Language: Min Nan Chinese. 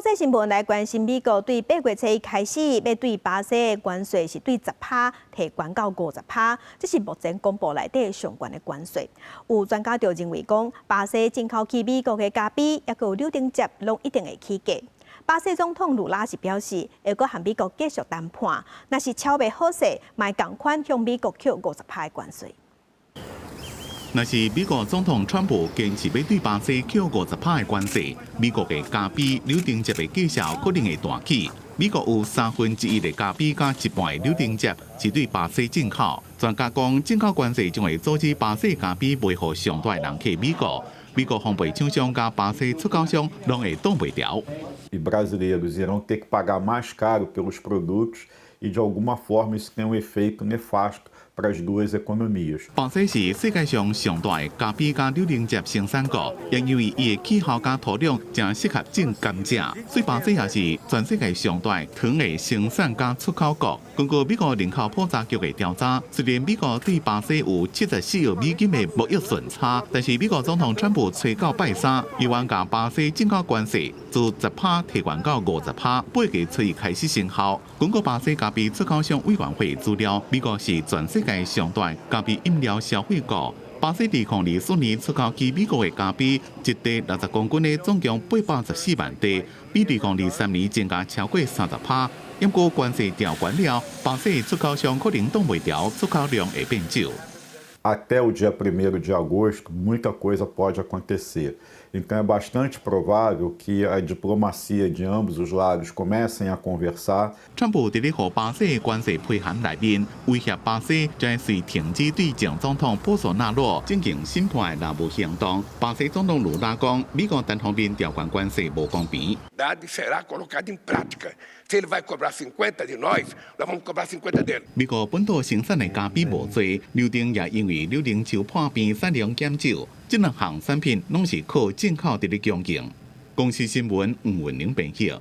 際新聞來關心美國對8月初一開始，欲對巴西的關稅是對10趴提懸到50趴，這是目前公布內底上懸的關稅。有專家就認為講，巴西進口去美國的咖啡，抑閣有柳橙汁，攏一定會起價。巴西總統盧拉是表示，會閣和美國繼續談判，若是敲袂好勢，嘛會仝款向美國扣50趴的關稅。若是美國總統川普堅持欲對巴西扣五十趴的關稅，美國的咖啡、柳橙汁的價數可能會大起。美國有三分之一的咖啡佮一半的柳橙汁是對巴西進口。專家講，進口關稅將會阻止巴西咖啡賣予上大的人客美國。美國烘焙廠商佮巴西出口商攏會擋袂牢。 E brasileiros irão ter que pagar mais caro pelos produtos e de alguma forma isso tem um efeito nefasto para as duas economias. 巴西是世界上上大的咖啡佮柳橙汁生產國，也因為伊的氣候佮土壤誠適合種甘蔗，所以巴西也是全世界上大糖的生產佮出口國。根據美國人口普查局的調查，雖然美國對巴西有74億美金的貿易順差，但是美國總統川普揣到拜三，猶原共巴西進口關稅自十趴提懸到五十趴，8月初一開始生效。根據巴西咖啡出口商委員會資料，美國是全世界上大咖啡飲料消費國。巴西2024年出口去美國的咖啡，一袋60公斤的總共814萬袋，比2023年增加超過30趴。不過關稅調懸了，巴西出口商可能擋袂牢，出口量會變少。 Até o dia 1º de agosto, muita coisa pode acontecer. Então é bastante provável que a diplomacia de ambos os lados comecem a conversar. 川普佇咧予巴西關稅批函內面，威脅巴西將會停止對前總統波索納洛進行審判的若無行動。巴西總統盧拉講，美國單方面調懸關稅無公平。 Será colocado em prática. Se ele vai cobrar 50 de nós, nós vamos cobrar 50 dele. 美國本土生產的咖啡無濟，柳橙也因為柳橙樹破病產量減少，這兩項產品攏是靠進口佇咧供應。公視新聞吳文玲編譯。